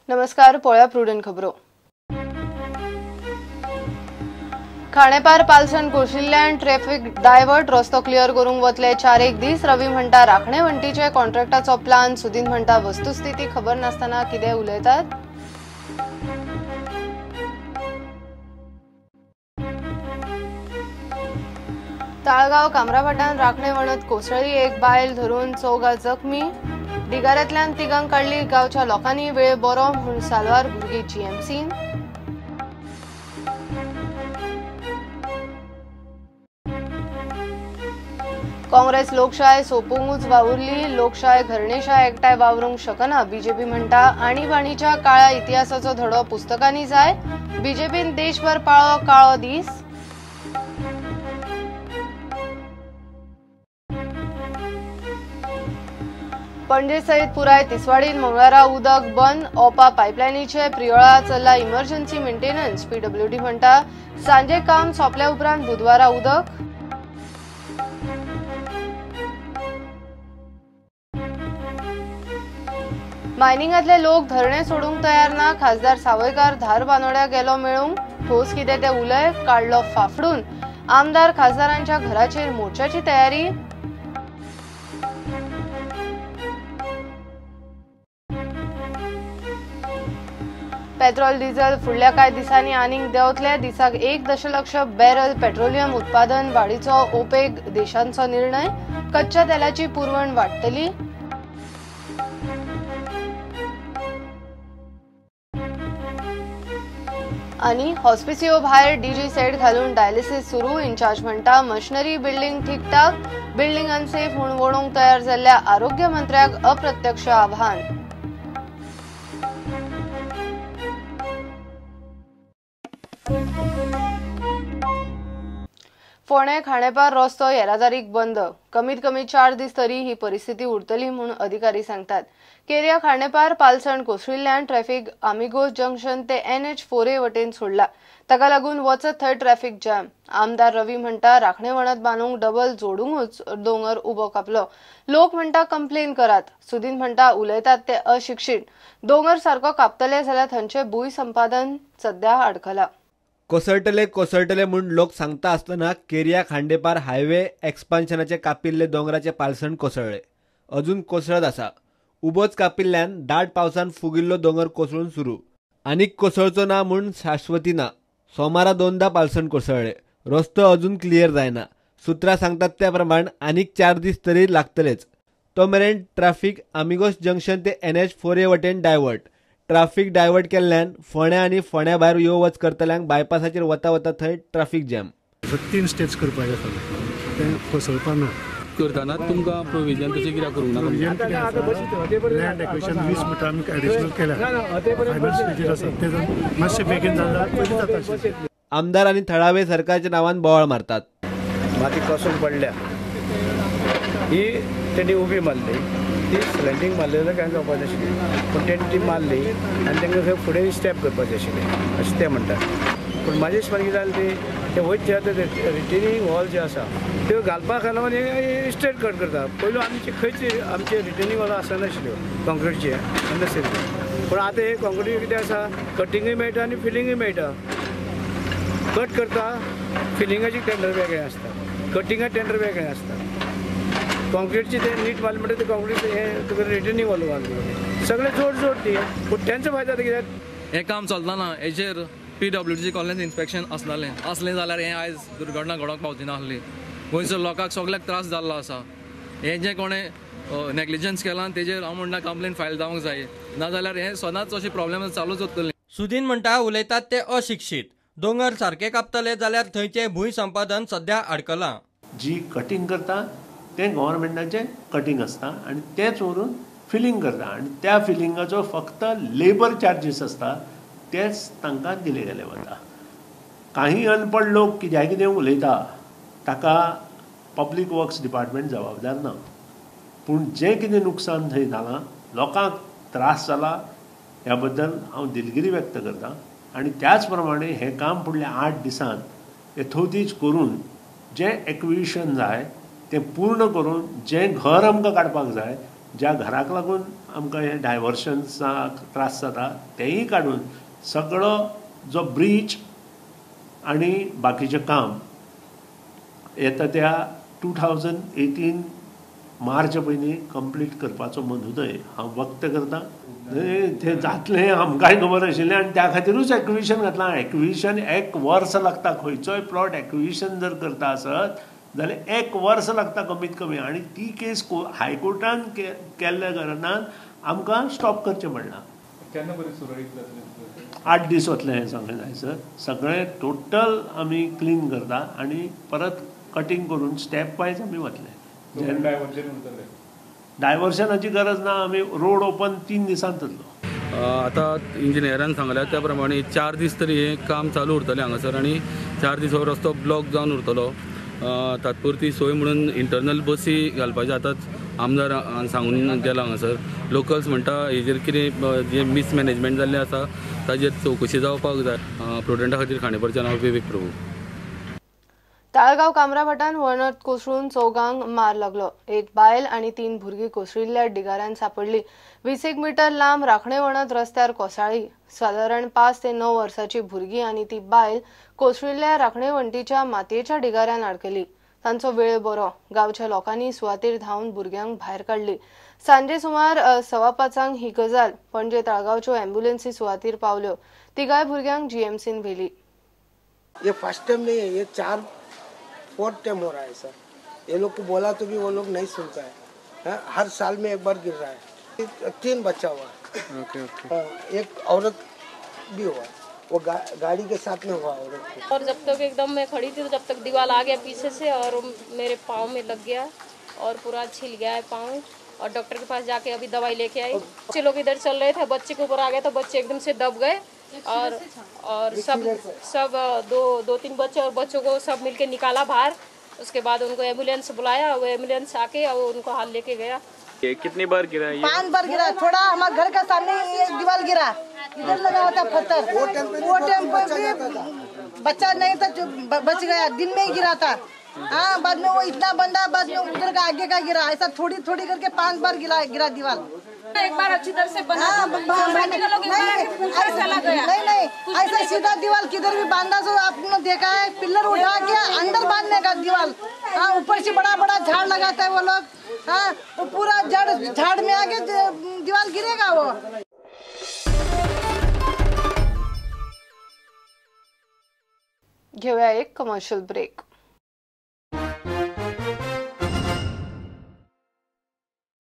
नमस्कार, पळया प्रुडंट खबरो. खाणेपार पालसण कोशिल्ल्यान ट्रॅफिक डायवर्ट, रस्तो क्लियर करूंक वतले 4-1 दीस. रवी म्हणटा राखणे वण्टीचे कॉन्ट्रॅक्टाचो प्लान. सुदीन म्हणटा वस्तुस्थिती खबर नासतना कितें उलयतात. ताळगांव कामराभाटान राखणे वणत कोसळ्ळी, एक बायल धरून 4 जखमी. ढिगाऱ्यांतल्यान तिगांक काडली गांवच्या लोकांनी. वेळ बरो म्हूण साल्वार भुरगीं जीएमसीन. काँग्रेस लोकशाय सोंपूंकूच वावुरली, लोकशाय घरणेशाय एकठांय वावरूंक शकना. बीजेपी म्हणटा आणीबाणीच्या काळ्या इतिहासाचो धडो पुस्तकांनी जाय. बीजेपीन देशभर पाळो काळो दीस. पणजे सहित पुराय तिसवाडीन मंगळारा उदक बंद. ओपा पायपलायनीचे प्रियोळा चल्ला इमर्जन्सी मेंटेनन्स. पीडब्ल्यूडी म्हणटा सांजे काम सोंपल्या उपरांत बुधवारा उदक. मायनिंगांतले लोक धरणे सोडूंक तयार ना. खासदार सावयकार धारबानोड्या गेलो मेळूंक. ठोस कितें ते उलय, काडलो फाफडून. आमदार खासदारांच्या घराचेर मोर्चाची तयारी. पेट्रोल डिझेल फुडल्या कांय दिसांनी आनीक देंवतले. दिसाक 1 दशलक्ष बॅरल पेट्रोलियम उत्पादन वाडीचो ओपेक देशांचो निर्णय. कच्च्या तेलाची पुरवण वाडटली. आनी हॉस्पिसियो भायर डीजे सेट घालून डायलिसिस सुरू. इन्चार्ज म्हणटा मशिनरी बिल्डिंग ठीकठाक, बिल्डिंग अनसेफ म्हूण वळोवंक तयार जाल्ल्या आरोग्य मंत्र्याक अप्रत्यक्ष आव्हान. फोंडें खाणेपार रस्तो येरादारीक बंद. कमीत कमी 4 दीस तरी ही परिस्थिती उरतली म्हूण अधिकारी सांगतात. केरिया खाणेपार पालसण कोसळिल्ल्यान ट्रॅफिक आमिगोस जंक्शन ते NH 4A वटेन सोडला. ताका लागून वचत थंय ट्रॅफिक जॅम. आमदार रवी म्हणटा राखणे वणत बांदूंक डबल जोडूंकूच दोंगर उबो कापलो. लोक म्हणटा कंप्लेन करात. सुदीन म्हणटा उलयतात ते अशिक्षीत. दोंगर सारको कापतले जाल्यार थंयचें भूंय संपादन सध्या आडखला. कोसळटले कोसळटले म्हूण लोक सांगता आसतना केरिया खांडेपार हायवे एक्सपान्शनाचे कापिल्ले दोंगराचे पालसण कोसळ्ळे, अजून कोसळत आसा. उबोच कापिल्ल्यान दाट पावसान फुगिल्लो दोंगर कोसळून सुरू. आनीक कोसळचो ना म्हूण शाश्वती ना. सोमारा 2दा पालसण कोसळ्ळे, रस्तो अजून क्लियर जायना. सुत्रां सांगतात त्या प्रमाण आनीक 4 दीस तरी लागतलेच. तो मेरेन ट्राफिक आमिगोस जंक्शन ते NH 4A वटेन डायवर्ट. ट्राफिक डायवर्ट केल्ल्यान फोंड्या आनी फोंड्या भायर यो वच करतल्यांक बायपासाचेर वता वता थंय ट्राफिक जॅम. 3 स्टेप्स करपाचे आसा, तें कोसळपा ना. करतना तुमकां प्रोविजन तशें कित्याक करूंक ना? लँड एक्विशन 20 मिटर आमी एडिशनल केल्या. फायनल स्टेजीर आसा, ते मातशें बेगीन जाल्यार पयलीं जाता. आमदार आनी थळावे सरकारच्या नांवान बोवाळ मारतात. माती कसून पडल्या ही तेणी उबी मारली, ती स्लँडींग मारली जाल्यार कांय जावपाचें आशिल्लें, पूण तेणी ती मारली आनी तांकां खंय फुडें स्टेप करपाचें आशिल्लें अशें ते म्हणटात. पूण म्हाजे हिशोबान कितें जालें ते वयत जे रिटेनिंग वॉल जे आसा त्यो घालपा खाला आनी स्ट्रेट कट करता. पयलू आमचे खंयच आमचे रिटेनिंग वॉल आसनाशिल्ल्यो कॉन्क्रिटचे नाशिल्ल्यो, पूण आतां हे कॉन्क्रीट कितें आसा कटिंगूय मेळटा आनी फिलिंगूय मेळटा. कट करता फिलिंगाची टेंडर वेगळें आसता, कटिंगा टेंडर वेगळें आसता. कॉन्क्रिटची ते नीट मारले म्हणटा ते कॉन्क्रीट हे तुका रिटर्निंग वॉल घालून सगळे जोड जोड ती, पूण तेंचो फायदो जाता कित्याक हें काम चलतना हेजेर PWD college inspection आसनालें, आसलें जाल्यार हें आयज दुर्घटना घडोवंक पावची नासली. गोंयच्या लोकांक सगळ्याक त्रास जाल्लो आसा. हें जें कोणें नेग्लिजन्स केलां तेजेर हांव म्हणटा कंप्लेन फायल जावंक जाय, नाजाल्यार हें सदांच अशें प्रॉब्लेम चालूच उरतलें. सुदीन म्हणटा उलयतात ते अशिक्षीत. दोंगर सारके कापतले जाल्यार थंयचें भूंय संपादन सध्या आडकलां. जी कटिंग करता तें गव्हर्मेंटाचें कटिंग आसता आनी तेंच व्हरून फिलींग करता आनी त्या फिलिंगाचो फक्त लेबर चार्जीस आसता तेच तांकां दिले गेले वता. काही अनपड लोक कित्याक कितें उलयता ताका पब्लीक वर्क्स डिपार्टमेंट जबाबदार ना, पूण जें कितें नुकसान थंय जालां, लोकांक त्रास जाला, ह्या बद्दल हांव दिलगिरी व्यक्त करता. आनी त्याच प्रमाणे हें काम फुडल्या 8 दिसांत यथोदीच करून जें एक्विजिशन जाय तें पूर्ण करून जें घर आमकां काडपाक जाय ज्या घराक लागून आमकां हे डायवर्शन्साक त्रास जाता तेंय काडून सगळो जो ब्रीज आनी बाकीचें काम येता त्या 2018 मार्च पयलीं कंप्लीट करपाचो मनोदय हांव व्यक्त करता. तें जातलें आमकांय खबर आशिल्लें आनी त्या खातीरूच एक्विजिशन घातलां. एक्विजिशन एक वर्स लागता, खंयचोय प्लॉट एक्विजिशन जर करता आसत जाल्यार एक वर्स लागता कमीत कमी, आनी ती केस हायकोर्टान केल्ल्या कारणान आमकां स्टॉप करचें पडलां. केन्ना बरें सुरळीत जातलें? 8 दीस वतले हें सगळें जायसर सगळें टोटल आमी क्लीन करता आनी परत कटींग करून स्टेप वायज आमी वतले. डायवर्शनाची गरज ना, आमी रोड ओपन 3 दिसांत जातलो. आतां इंजिनियरान सांगल्या त्या प्रमाणे 4 दीस तरी हें काम चालू उरतलें हांगासर आनी 4 दीस हो रस्तो ब्लॉक जावन उरतलो. तात्पुरती सोय म्हणून इंटरनल बसी घालपाची आतांच आमदार सांगून गेला हांगासर. लोकल्स म्हणटा हेजेर कितें जें मिसमॅनेजमेंट जाल्लें आसा ताजेर चवकशी जावपाक जाय. प्रुडंटा खातीर खांडेपारच्यान हांव विवेक प्रभू. ताळगांव कामराभाटान वणत कोसळून चौगांक मार लागलो. एक बायल आनी 3 भुरगीं कोसळिल्ल्या ढिगाऱ्यान सापडली. 20 मीटर लांब राखणे वणत रस्त्यार कोसळ्ळी. सादारण 5 ते 9 वर्सांची भुरगीं आनी ती बायल कोसळिल्ल्या राखणे वणटीच्या मातयेच्या ढिगाऱ्यान आडकली. तांचो वेळ बरो. गांवच्या लोकांनी सुवातेर धांवन भुरग्यांक भायर काडली. सांजे सुमार 5:15 ही गजाल. पणजे ताळगांवच्यो एम्ब्युलन्सी सुवातेर पावल्यो. तिगाय भुरग्यांक जीएमसीन व्हेली. ये फर्स्ट टाइम नहीं है, ये 4th time हो रहा है सर. ये लोग को बोला तो भी वो लोग नहीं सुनता है. हा? हर साल में एक बार गिर रहा है. 3 बच्चा हुआ. Okay okay. हाँ, एक औरत भी हुआ, वो गाड़ी के साथ में हुआ औरत को. और जब तक एकदम मैं खड़ी थी तो जब तक दीवार आ गया पीछे से और मेरे पाँव में लग गया और पूरा छिल गया है पाँव. और डॉक्टर के पास जाके अभी दवाई लेके आई. बच्चे लोग इधर चल रहे थे, बच्चे के ऊपर आ गए तो बच्चे एकदम से दब गए और सब 2-3 बच्चे और बच्चों को सब मिलके निकाला बाहर. उसके बाद उनको एम्बुलेंस बुलाया, वो एम्बुलेंस आके और उनको हाल लेके गया. ये कितनी बार गिरा? ये 5 बार गिरा. थोड़ा हमारे घर का सामने एक दीवार गिरा, इधर लगा हुआ था पत्थर, वो टाइम पर भी बच्चा नहीं था, बच गया. दिन में ही गिरा था. हाँ, बाद में वो इतना बंदा, बाद में उधर का आगे का गिरा. ऐसा थोड़ी थोड़ी करके 5 बार गिरा दीवार. एक बार अच्छी तरह से बना. हाँ, नहीं नहीं, ऐसा सीधा दीवार किधर भी बांधा तो आपने देखा है, पिल्लर उठा के अंदर बांधने का दीवार. हाँ, ऊपर से बड़ा बड़ा झाड़ लगाता है वो लोग. हाँ, वो पूरा जड़ झाड़ में आके दीवार गिरेगा वो. घेऊया एक कमर्शियल ब्रेक.